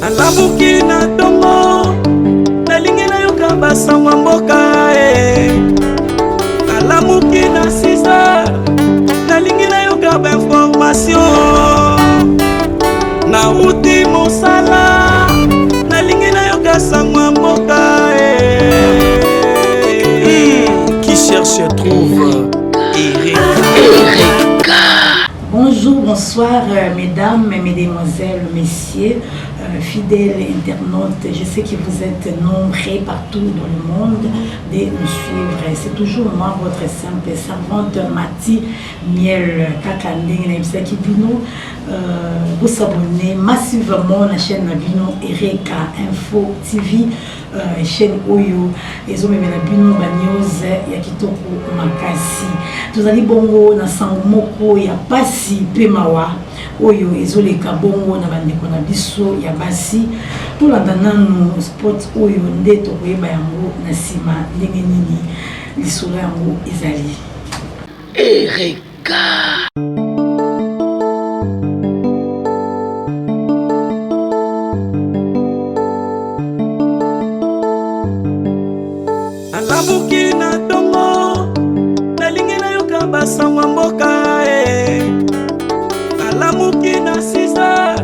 Nalamuki na ntongo, nalingi nayoka basango ya mboka eh. Nalamuki na 6 heures, nalingi nayoka bainformation. Nauti mosala, nalingi nayoka sango ya mboka eh. Qui cherche trouve. Ereka. Ereka. Bonjour, bonsoir, mesdames, mesdemoiselles, messieurs, fidèles internautes. Je sais que vous êtes nombreux partout dans le monde de nous suivre. C'est toujours moi, votre simple servante, Mati Miel Kaka ndenge nayebisaki bino, vous s'abonnez massivement à la chaîne na bino Ereka Info TV, chaîne oyo ezomemela bino ba news ya kitoko makasi. Tozali bongo na sango moko ya pasi pe mawa oyo ezoleka bongo na bandeko na biso ya basi. Tolanda nanu spot oyo nde tokoyeba yango na nsima ndenge nini lisolo yango ezali. Ereka. Nalamuki na ntongo, nalingi nayoka basango ya mboka eh. Nalamuki na 6 heures,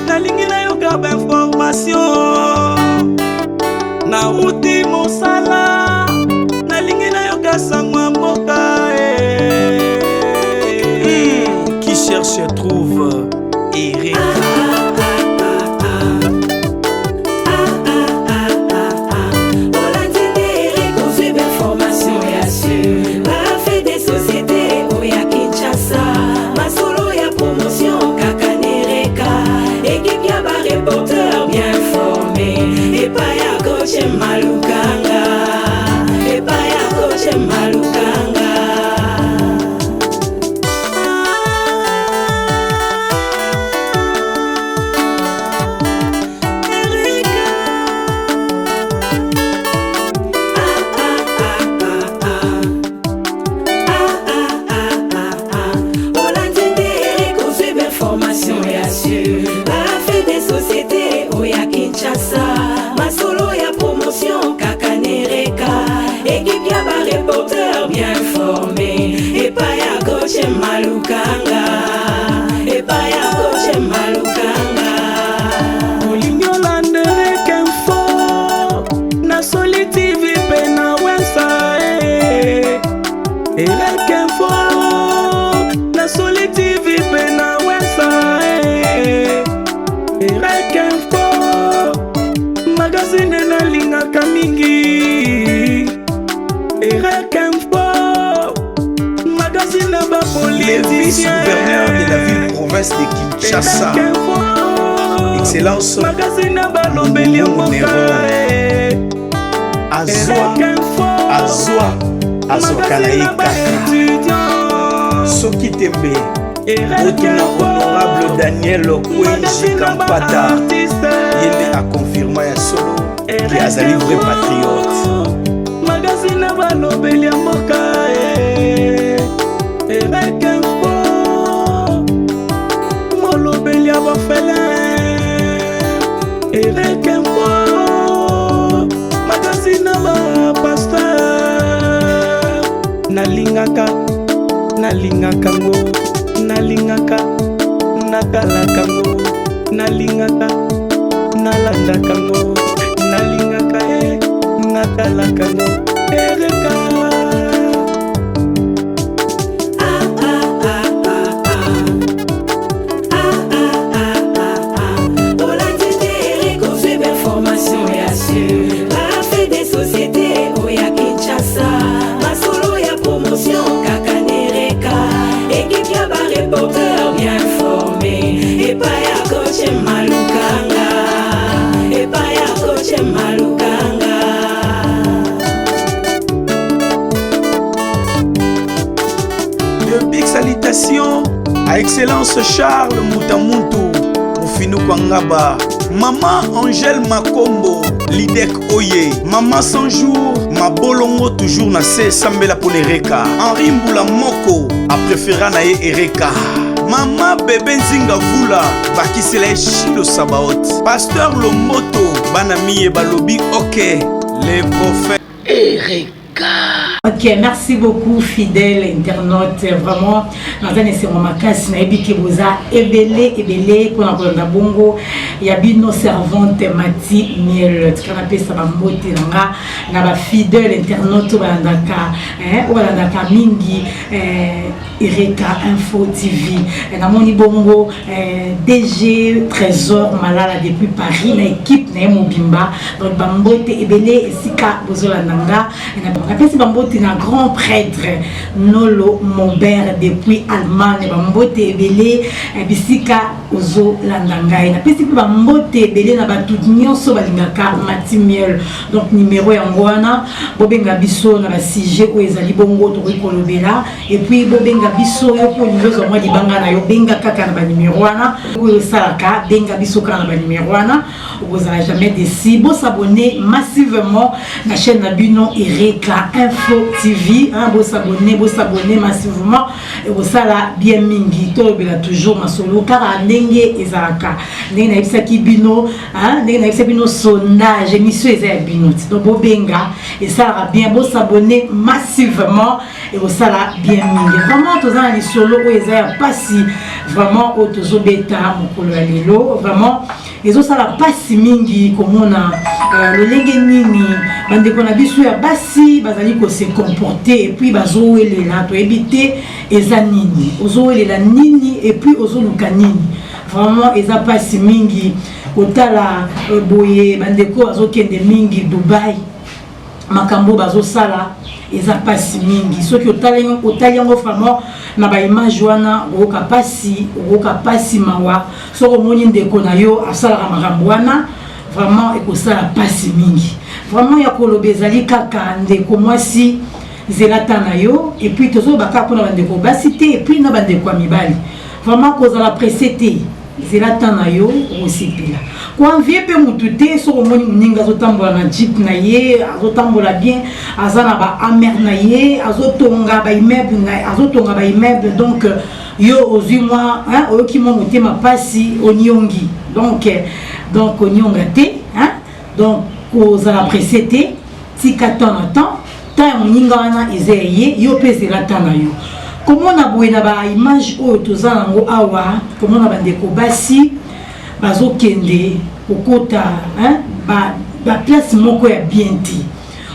nalingi nayoka bainformation. Nauti mosala, nalingi nayoka sango ya mboka eh. Qui cherche trouve. Ereka. Olandi nde Eric, ozwi bainformation ya sur bafe de société oya Kinshasa, masolo ya promotion kaka nereka, équipe ya bareporter bien formé, epai ya coach Malukanga, epai ya coach Malukanga. Olandi nde Eric, ozwi bainformation ya sur bafe de société oya Kinshasa, masolo ya promotion kaka nereka, équipe ya bareporter bien formé, epai ya coach Malukanga, epai ya coach Malukanga. Olingi olanda Ereka Info na Soli TV mpe na Wensa eh. Ereka Info na Soli TV mpe na Wensa eh. Ereka Info magazine nalingaka mingi. Ereka Info magazine na Le bapoliticien. vice-gouverneur de la ville-province de Kinshasa, Ereka Info Excellence magazine na balobeli ya mboka Néron. eh. Azwa Ereka Info azwa azwaka na ye magazine na kaka baétudiant. Soki tembe, Ereka otuna Info honorable Daniel Kwenji magazine na Kampata, baartiste. ye nde akonfirma ya solo ke azali vrai patriote. Magazine na balobeli ya mboka eh. Ereka Info molobeli ya bafele. Ereka Info magazine na bapasteur. Nalingaka, nalingaka ngo, nalingaka natalaka ngo, nalingaka nalandaka ngo, nalingaka e natalaka ngo. Ereka. Ah, ah, ah, ah, ah. Ah, ah, ah, ah, ah. Olandi nde Eric, ozwi bainformation ya sur bafe de société oya Kinshasa, masolo ya promotion kaka nereka, équipe ya bareporter bien formé, epai ya coach Malukanga, epai ya coach Malukanga. De big salutations à Excellence Charles Mutamuntu, Mufinu Kwangaba, Maman Angèle Makombo, Lidek Oye, Maman 100 jours, Mabolongo toujours na se sambela pona Ereka, Henri Mbula Moko, a préféré na ye Ereka. Mama Bebe Nzinga Vula, bakisela ye Shilo Sabaoth. Pasteur Lomboto, bana miye balobi ok. Les prophètes. Ereka. Ok, merci beaucoup fidèle internaute. Vraiment, naza na esengo makasi nayebi ke boza ebele ebele mpona kolanda bongo ya bino servante Mati Miel. Tika napesa bambote na nga na bafidèle internaute oyo balandaka oyo balandaka mingi Ereka Info TV. Namoni bongo DG Trésor Malala depuis Paris na équipe na ye mobimba. Donc bambote ebele esika bozolanda nga. Napesi bambote na grand prêtre Nolo Maubert depuis Allemagne. Bambote ebele bisika ozolanda ngai. Napesi mpe bambote ebele na bato nyonso balingaka Mati Miel. Donc numéro yango wana bobenga biso na ba sujet oyo ezali bongo tokoki kolobela. Et puis bobenga biso yo mpo olingi ozwa mwa libanga na yo, benga kaka na ba numéro wana oyo osalaka, benga biso kaka na ba numéro wana, okozala jamais déçu. Bosabonner massivement na chaîne na bino Ereka Info TV, hein, bosabonner, bosabonner massivement, ekosala bien mingi. Tolobela toujours masolo kaka ndenge ezalaka, ndenge nayebisaki bino, hein, ndenge nayebisaki bino sondage, émission eza ya bino ti, donc bobenga, esalaka bien, bosabonner massivement, ekosala bien mingi. Vraiment toza na lisolo oyo eza ya pasi, vraiment oyo tozobeta mokolo ya lelo, vraiment ezosala pasi mingi komona lolenge nini bandeko na biso ya basi bazali kose comporter. Et puis bazowelela, toyebi te eza nini, ozowelela nini, et puis ozoluka nini. Vraiment eza pasi mingi kotala boye bandeko bazokende mingi Dubai, makambo bazosala eza pasi mingi. Soki otali yango vraiment na baimage wana, okoyoka pasi, okoyoka pasi, mawa. Soki omoni ndeko na yo asalaka makambo wana, vraiment ekosala pasi mingi. Vraiment ya koloba ezali kaka, ndeko mwasi, zela ta na yo. Et puis tozoloba kaka mpona bandeko basi te, et puis na bandeko ya mibali, vraiment kozala pressé te, zela ta na yo, okosepela. Koenvier mpe motu te. Soki omoni moninga azotambola na jeep na ye, azotambola bien, aza na baHummer na ye, azotonga baimmeuble, azotonga baimmeuble, donc yo ozwi mwa, oyoki mwa motema mpasi, oniongi. Donc onionga te, hein? Donc kozala pressé te, tika temps na temps. Temps ya moninga wana eza ya ye, yo mpe ezela temps na yo. Komona boye na baimage oyo toza nango awa, komona bandeko basi bazokende kokota baplace moko ya bien te,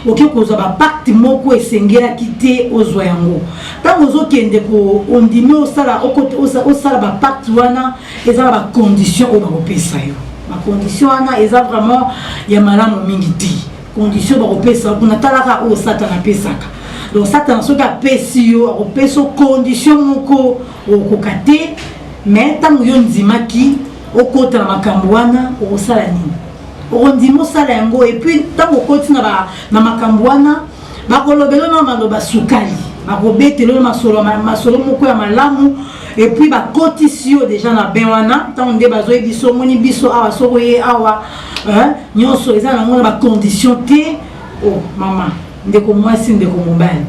oke kozwa bapacte moko esengelaki te ozwa yango. Ntango ozokende ondimi osala, osala bapacte wana, eza na bacondition oyo bakopesa yo. Bacondition wana eza vraiment ya malamu mingi te. Condition bakopesa kuna, talaka oyo Satana apesaka. Donc Satana soki apesi yo, akopesa condition moko okoka te. Mais ntango yo ndimaki okota na makambo wana, okosala nini? Okondima osala yango. Et puis ntango okoti na makambo wana, bakolobela na maloba sukali, bakobetela yo masolo, masolo moko ya malamu, et puis bakotisi yo déjà na bain wana. Ntango nde bazoyebi biso, omoni biso awa, soki oye awa, nyonso eza nango na bacondition te. O mama, ndeko mwasi, ndeko mobali,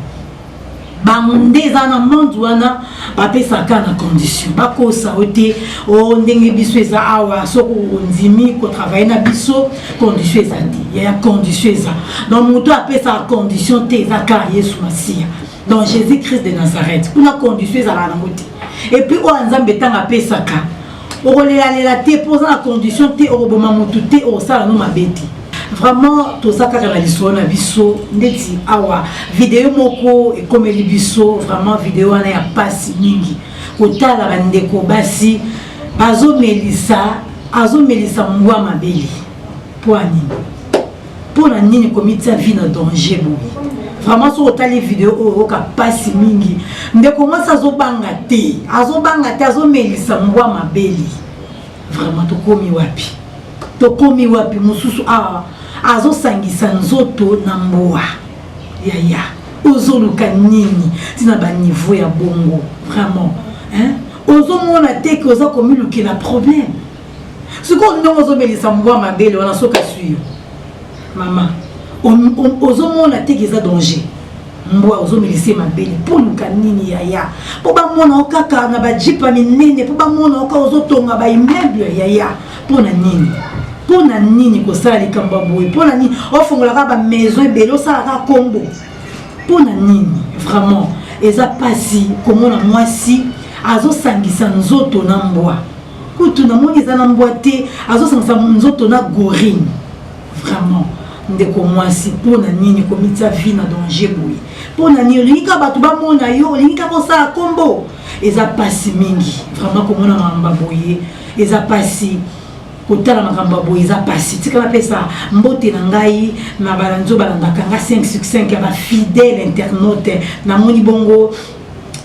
bango nde eza na monde wana, bapesaka na condition. Bakosa yo te. O ndenge biso eza awa, soki ondimi kotravailler na biso, condition eza te. Yaya, condition eza. Donc moto apesaka condition te eza kaka Yesu Masiya, donc Jésus Christ de Nazareth. Kuna condition ezalaka nango te. Et puis oyo Nzambe ntango apesaka, okolelalela te mpo oza na condition te, okoboma motu te, okosala no mabe te. Vraiment toza kaka na lisolo na biso. Ndeti awa video moko ekomeli biso, vraiment video wana ya pasi mingi kotala bandeko basi bazomelisa, azomelisa mbwa mabele. Mpo ya nini? Mpo na nini komitia vie na danger boye? Vraiment soki otali video oyo, oyoka mpasi mingi. Ndeko mwasi azobanga te, azobanga te, azomelisa mbwa mabeli. Vraiment tokomi wapi? Tokomi wapi? Mosusu awa azosangisa nzoto na mbwa. Yaya, ozoluka nini ntina baniveau ya bongo? Vraiment, hein? Ozomona te ke oza komilukela problème? Sikoyo ndenge ozomelisa mbwa mabele wana, soki aswi yo, mama, ozomona te ke eza danger? Mbwa ozomelisa ye mabele mpo oluka nini yaya? Mpo bamona yo kaka na bajipe ya minene, mpo bamona yo kaka ozotonga baimmeuble yaya, mpo na nini? Mpo na nini kosala likambo ya boye? Mpo na nini ofongola kaka bamaison ebele, osala kaka kombo? Mpo na nini? Vraiment eza mpasi komona mwasi azosangisa nzoto na mbwa. Kutu namoni eza na mbwa te, azosangisa nzoto na gorine. Vraiment ndeko mwasi, mpo na nini komitia vie na danger boye? Mpo na nini olingi kaka bato bamona yo, olingi kaka osala kombo? Eza mpasi mingi vraiment komona makambo ya boye, eza mpasi kotala makambo ya boye, eza mpasi. Tika napesa mbote na ngai na balandi oyo balandaka nga 5 sur 5 ya bafidèle internaute. Namoni bongo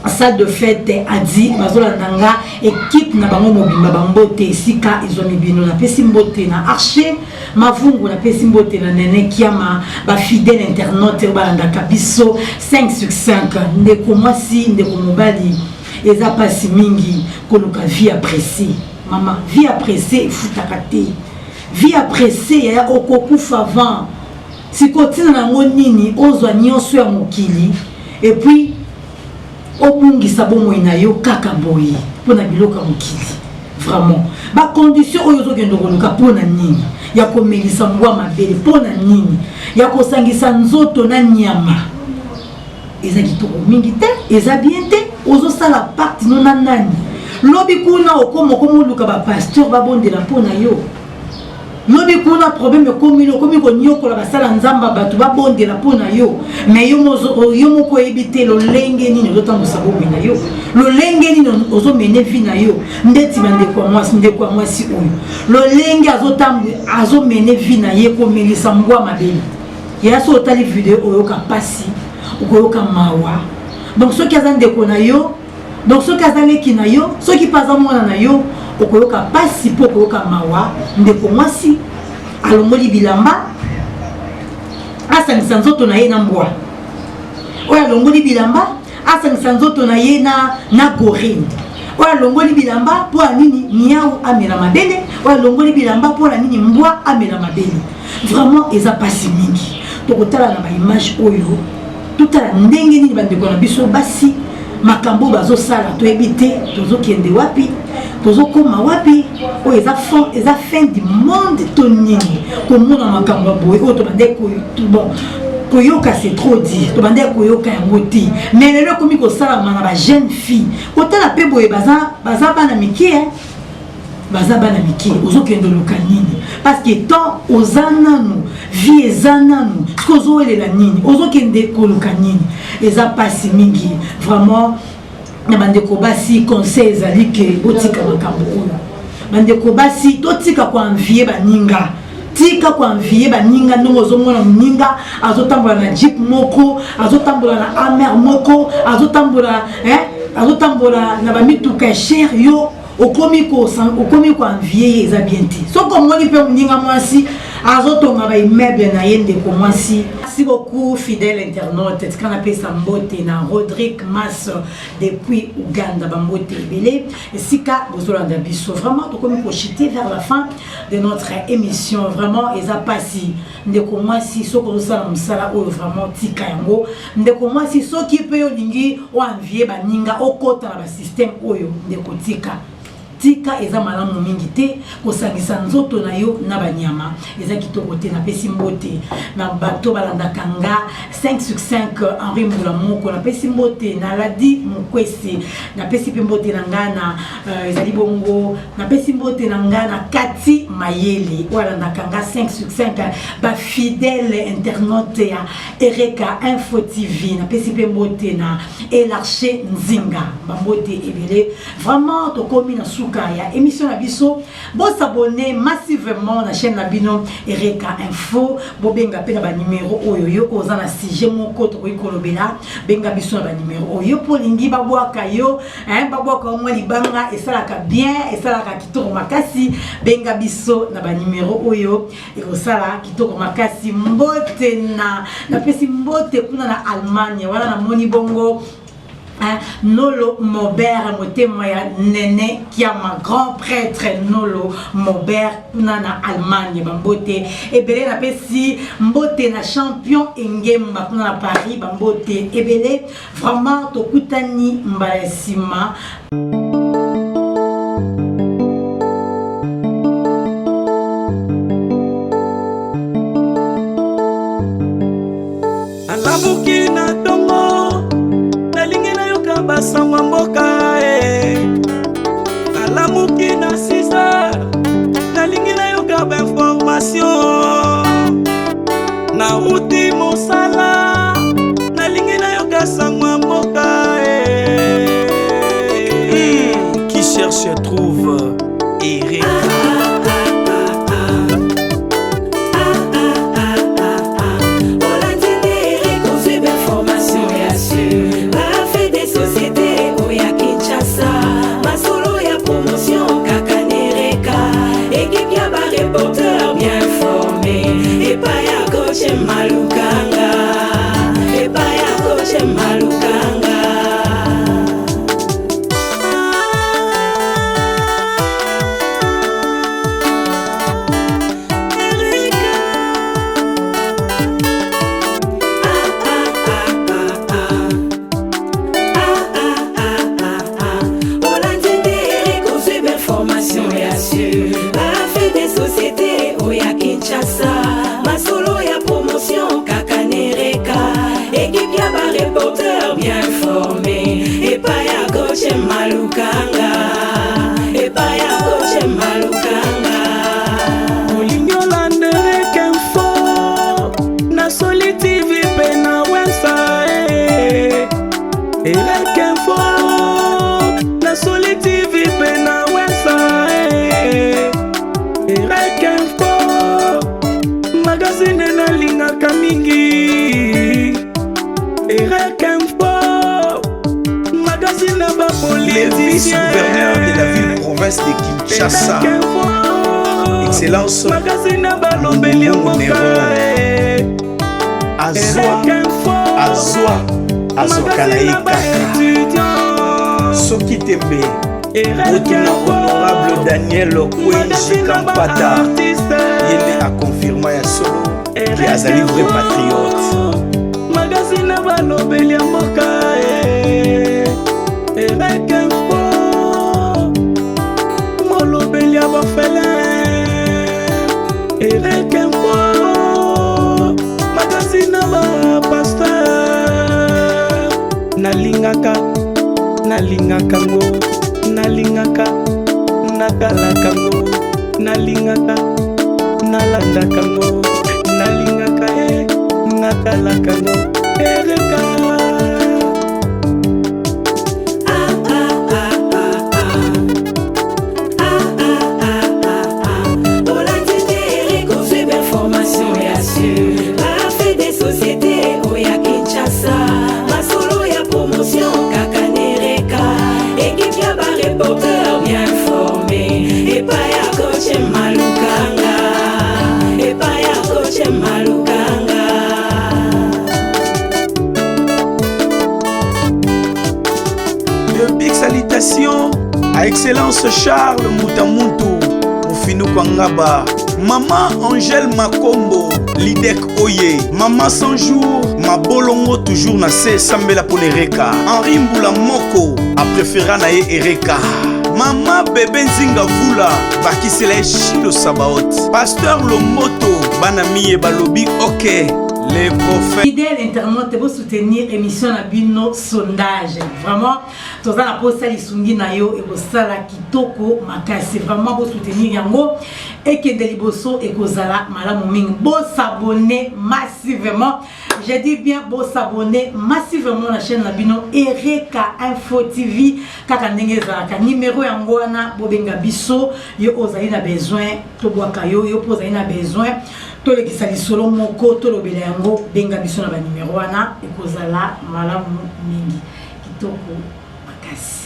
salle de fête adi bazolanda nga, équipe na bango mobimba, bambote esika ezwami bino. Napesi mbote na Archer Mavungu, napesi mbote na Nene Kiama, bafidèle internaute oyo balandaka biso 5 sur 5. Ndeko mwasi, ndeko mobali, eza mpasi mingi koluka vie ya pressé. Mama, vie ya pressé efutaka te. Vie ya pressé yaya, okokufa avant. Sikoyo ntina na yango nini ozwa nyonso ya mokili et puis obungisa bomoi na yo kaka boye mpo na biloko ya mokili? Vraiment, bacondition oyo ozokende koluka mpo na nini? Ya komelisa mbwa mabele mpo na nini? Ya kosangisa nzoto na nyama eza kitoko mingi te, eza bien te. Ozosala pacte no na nani? Lobi kuna okoma okomoluka bapasteur babondela mpo na yo. Lobi kuna problème ekomi, okomi konyokola basala nzamba, bato babondela mpo na yo, mais yo moko oyebi te lolenge nini ozotambusa bomoi na yo, lolenge nini ozomene vie na yo. Ndeti bandeko ya mwasi, ndeko ya mwasi oyo, lolenge azomene vie na ye, komelisa mbwa mabele ya so. Otali video, oyoka mpasi, okoyoka mawa. Donc soki aza ndeko na yo, donc soki aza leki na yo, soki mpe aza mwana na yo, okoyoka mpasi mpo okoyoka mawa. Ndeko mwasi alongoli bilamba, asangisa nzoto na ye na mbwa oyo. Alongoli bilamba, asangisa nzoto na ye na gorine oyo. Alongoli bilamba mpo ya nini? Niau amela mabele. Oyo alongoli bilamba mpo na nini? Mbwa amela mabele. Vraiment eza mpasi mingi. Tokotala na baimage oyo, totala ndenge nini bandeko na biso basi, makambo oyo bazosala, toyebi te tozokende wapi, tozokóma wapi. Oyo eza fin, eza fin du monde to nini? Komona makambo ya boye oyo, tobandaki bon koyoka, c'est trop dire, tobandaki koyoka yango te, mais lelo ekomi kosalama na bajeune fille. Kotala mpe boye, baza bana mike, baza bana mike. Ozokende oluka nini? Parce que temps oza nanu, vie eza nanu. Soki ozowelela nini, ozokende koluka nini? Eza mpasi mingi vraiment. Na bandeko basi, conseil ezali ke botika makambo oyo. Bandeko basi, totika koenvier baninga, tika koenvier baninga. Ndenge ozomona moninga azotambola na jeep moko, azotambola na Hummer moko, azotambola, azotambola na bamituka ya cher, yo okomi koenvier ye, eza bien te. Soki omoni mpe moninga mwasi azotonga baimmeuble na ye, ndeko mwasi. Merci beaucoup, fidèle internaute. Tika napesa mbote na Rodrigue Mas depuis Uganda, bambote ebele esika bozolanda biso. Vraiment tokomi kochuter vers la fin de notre émission. Vraiment eza pasi. Ndeko mwasi, soki ozosala mosala oyo, vraiment tika yango. Ndeko mwasi, soki mpe olingi oenvier baninga, okota na basystème oyo, ndeko, tika, tika, eza malamu mingi te. Kosangisa nzoto na yo na banyama eza kitoko te. Napesi mbote na bato balandaka nga 5 sur 5, Henri Mbula moko. Napesi mbote na Ladi Mokwesi. Napesi mpe mbote na nga na ezali bongo, napesi mbote na nga na Kati Mayele oyo alandaka nga 5 sur 5, bafidèle internaute ya Ereka Info TV. Napesi mpe mbote na Elarche Nzinga, bambote ebele. Vraiment tokomi na suka ya émission na biso. Bosabonner massivement na chaîne na bino Ereka Info. Bobenga mpe na banimero oyo. Yo oza na sujet moko tokoki kolobela, benga biso na banimero oyo. Yo mpo olingi babwaka yo, babwaka yo mwa libanga, esalaka bien, esalaka kitoko makasi, benga biso na banimero oyo, ekosala kitoko makasi. Mbote na napesi mbote kuna na Allemagne wana, namoni bongo. Nolo Mobert motema ya Nene Kiama grand prêtre Nolo Mobert kuna na Allemagne bambote ebele napesi mbote na champion Engemba kuna na Paris bambote ebele vraiment tokutani mbala ya nsima. Nalamuki na tongo, nalingi nayoka basango ya mboka eh. Nalamuki na 6 heures, nalingi nayoka bainformation. Nauti mosala, nalingi nayoka sango ya mboka eh. Qui cherche trouve. Ereka. Olandi nde Eric, ozwi bainformation ya sur bafe de société oya Kinshasa, masolo ya promotion kaka nereka, ekipe ya bareporter bien formé epai ya coach Malukanga, epai ya coach Malukanga. Olandi nde Eric, ozwi bainformation ya sur bafe de société oya Kinshasa, masolo ya promotion kaka nereka, ekipe ya bareporter bien formé epai ya coach Malukanga, epai ya coach Malukanga. Olingi olanda Ereka Info na Soli TV mpe na Wensa eh. Ereka Info na Soli TV mpe na Wensa eh. Ereka Info magazine nalingaka mingi. Ereka Info magazine ya Le vice-gouverneur de la ville province de Kinshasa, Excellence magazine ya balobeli ya mboka Néron. Azwa azwa azwaka na ye kaka soki tembe otuna honorable Daniel Kwenji Kampata, ye nde akonfirma ya solo ke azali vrai patriote. Magazine ya balobeli ya mboka eh. Ereka Info molobeli ya bafele. Ereka Info magazine ya bapasteur. Nalingaka, nalingaka ngo, nalingaka natalaka ngo, nalingaka nalandaka ngo, nalingaka e natalaka ngo Ereka. Ah, ah, ah, ah, ah. Ah, ah, ah, ah, ah. Olandi nde Eric, ozwi bainformation ya sur bafe de société oya Kinshasa, masolo ya promotion kaka nereka, ekipe ya bareporter bien formé epai ya coach Malukanga, epai ya coach Malukanga. De big salutations à Excellence Charles Mutamuntu, Mufinu Kwangaba, Maman Angèle Makombo, Lidek Oye, Maman 100 jours, Mabolongo toujours na se Sambela Ponereka, Henri Mbula Moko, a préféré na ye Ereka. Mama Bebe Nzinga Vula, bakisela ye Shilo Sabaoth, Pasteur Lomoto, bana miye balobi ok, les prophètes. Fidèle internaute, bosoutenir émission na bino sondage. Vraiment toza na posa lisungi na yo, ekosala kitoko makasi. Vraiment bosoutenir yango ekende liboso, ekozala malamu mingi. Bosabonner massivement, je dis bien bosabonner massivement na chaîne na bino Ereka Info TV. Kaka ndenge ezalaka, numéro yango wana, bobenga biso. Yo ozali na besoin tobwaka yo, yo mpo ozali na besoin tolekisa lisolo moko, tolobela yango, benga biso na banimero wana, ekozala malamu mingi, kitoko makasi.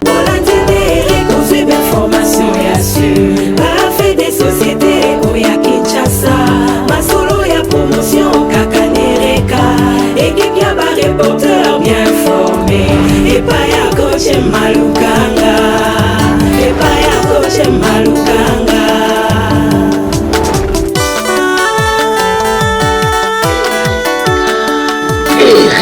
Olandi nde Eric, ozwi bainformation ya sur bafe de société oya Kinshasa, masolo ya promotion kaka nereka, ekipe ya bareporter bien formé. Maluku.